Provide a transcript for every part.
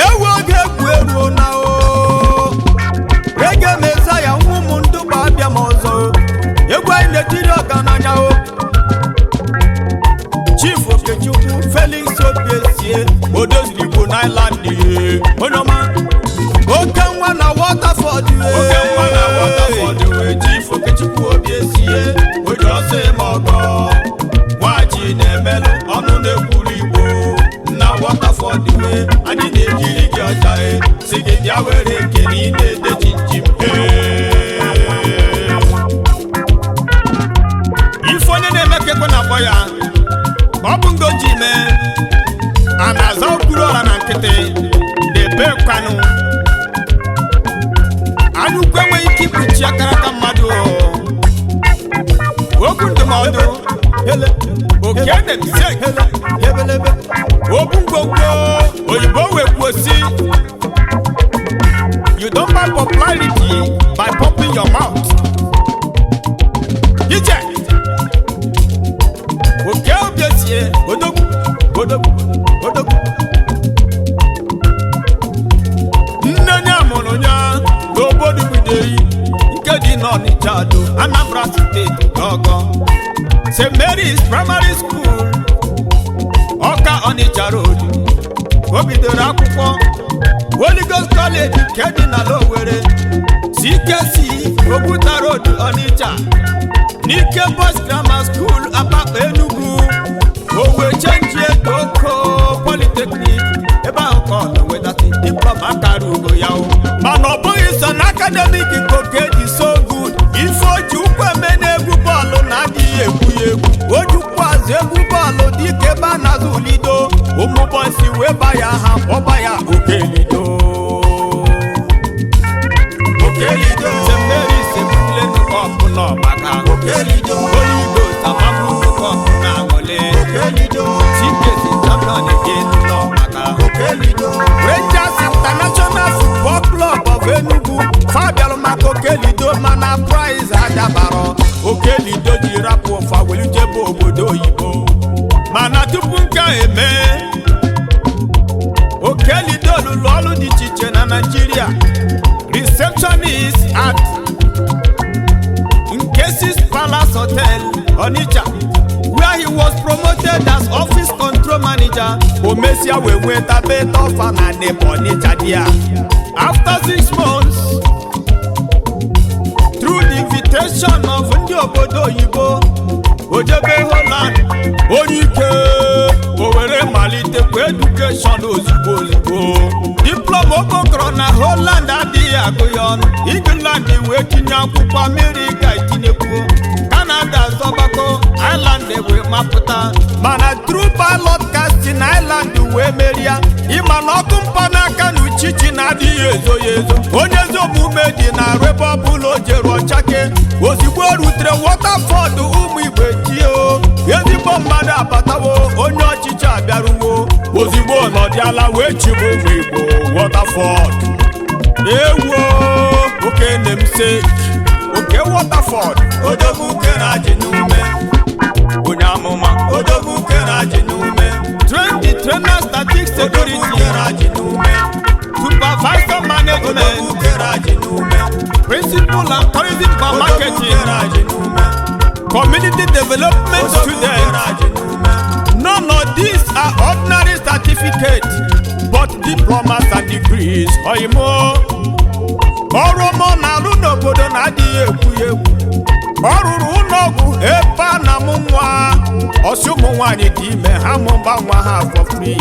Ewu oge egwu eruo na o ege meza ya nwa ụmụ ndụgba abịa m ọzọ. Egwu anyị na-etiri ọgaranya o. Chief Okechukwu Felix Obiesie odoziri Igbo n'Island, onye ọma, oke nwa na Waterford. Oke nwa na Waterford wee, Chief Okechukwu Obiesie, oji ọsọ eme ọgọ, nwachi na-emelụ ọnụ na-ekwuru Igbo na Waterford wee. Anyị na-ejiri gị ọcha e si gị bịa were ekele. Ị na-ede chinchim. Ife onye na-eme ka ekwe na-akpọ ya, ọ bụ ngoji mee a na-aza okpuru ọra na nkịtị na-ebe kwanụ. Anya ukwu enweghị ike ikpuchi akara aka mmadụ o. Okwu ndụmọdụ oke na-ebisek okwu ngwongwo oyibo wee kwuo si, "You don't buy popularity by pumping your mouth." Ije oke Obiesie, odogwu, odogwu, odogwu. Nne onye amụrụ ya n'obodo Bideyi nke dị n'Ọnịcha do, Anambra Steeti gọgọ. St. Mary's Primary School, Ọka Ọnịcha Road, o bidoro akwụkwọ. Holy Ghost College nke dị na Owerri, CKC Oguta Road, Ọnịcha, Nike Boys Grammar School, Abakpa, Enugu. O wee chenjie Oko Polytechnic. Ebe ahụ ka ọ nọ wetasị diploma akara ugo ya o. Mana ọ bụghị sọ na academic ka oke dị so good. Ife o ji ụkwụ eme n'egwu bọọlụ na-adịghị egwu ya egwu. O jikwa azụ egwu bọọlụ dịka ebe a na-azụ lido. Ụmụ boys wee ba ya ha kpọba ya Okelido. Okelido. St. Mary's ebulenu cup nọ maka Okelido. Holy Ghost amabulu cup na aṅụle. Okelido. CKC champion again nọ maka Okelido. Rangers International Football Club of Enugu fabialụ maka Okelido, mana prize adabarọ. Okelido ji rapụ ụfa welujebe obodo oyibo. Mana tupu nke a eme, Okelido lụrụ ọrụ dị iche iche na Nigeria: receptionist at Nkesis Palace Hotel, Onitsha, where he was promoted as office control manager. O mesia wee nweta better offer na Nebo Onitsha there. After 6 months, through the invitation of ndị obodo oyibo, o jebe Holland. Onye ike o were malitekwa education ozugbo ozugbo. Diploma okokọrọ na Holland adịghị agụ ya ọnụ. England wee tinye akwụkwọ, Amerịka etinyekwuo, Canada zọbako, Ireland wee mapụta. Mana through ballot casting, Ireland wee merie. Ịma na ọkụ mkpanaka na uchichi na-adịghị ezo ya ezo. Onye ezi omume dị na arụ ebe ọbụla o jere ọchake. Ozugbo o rutere Waterford, ụmụ Igbo tie o, "Ezigbo mmadụ abatawo, onye ọchịchị abịaruwo." Ozugbo nọdịala wee chigbu ụmụ Igbo Waterford. Ewuo, oke namesake, oke Waterford. Odogwu kere n'ume. Onye amụma. Odogwu kere n'ume. Train the trainer, static Odogwu security kere n'ume. supervisor, management. Odogwu kere n'ume. Principal and tourism for Odogwu marketing. kere n'ume. Community development Odogwu student. kere n'ume. None of these are ordinary certificates, but diplomas and degrees. Oyimo ọrụ ọma ọ na-arụ n'obodo na-adịghị ekwu ya egwu. Ọ rụrụ ụlọọgwụ ebe a na-amụ nwa, ọsị ụmụ nwaanyị dị ime ha mụba nwa ha for free.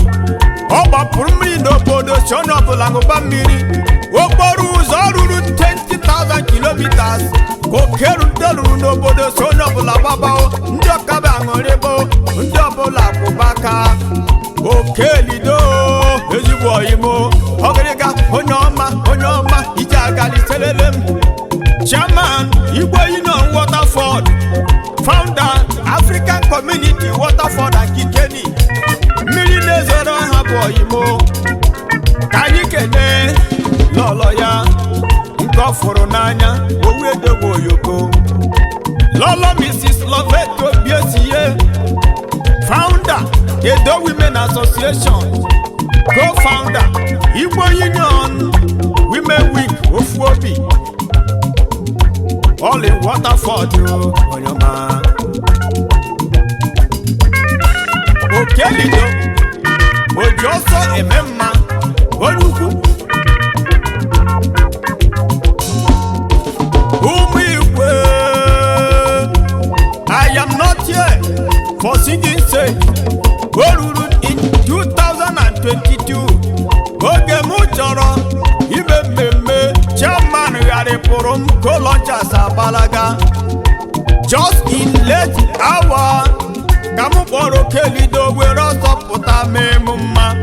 Ọ gbapụrụ mmiri n'obodo, si onye ọbụla ṅụba mmiri. Okporo ụzọ ruru 20,000 kilometers ka oke rute ruru n'obodo, si onye ọbụla gbabao, ndị ọkaba aṅụrịbo, ndị ọbụla kwụba aka. Okelido, ezigbo oyimo, ọgịrịga, onye ọma, onye ọma, ije agaliselele m. Chairman, Igbo Union Waterford, founder, African Community Waterford and Kilkenny. Mmiri na-ezoro ha bụ oyimo. Ka anyị kelee lọlọ ya nke Nke ọ fụrụ n'anya owu edowe oyoko. Lọlọ Mrs. Lovett Obiesie, founder, Edo Women Association, co-founder, Igbo Union Women Wing, Ofuobi, all in Waterford. Onyoma Okelido oji ọsọ eme mma, onye ukwu. Ụmụ igwe, I am not here for singing sake. O ruru in 2022, oge m chọrọ ime mmemme, chairman gharịpụrụ m kolonchas agbalaga. Just in late hour ka m kpọrọ Okelido were ọsọ pụta mee m mma.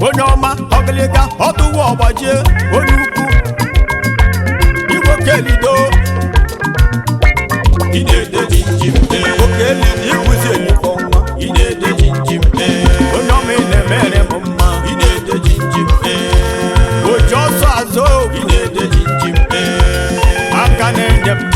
Onye ọma, ọgịlịga ọtụwa ọgbajie, onye ukwu, igwe Okelido. Ị na-ede jinjim ee. Okelido, ịbụzi enyifọ nwa. Ị na-ede jinjim ee. Onye ọma, ị na-emere m mma. Ị na-ede jinjim ee. Oji ọsọ azụ. Ị na-ede jinjim ee. Aka na-enye m.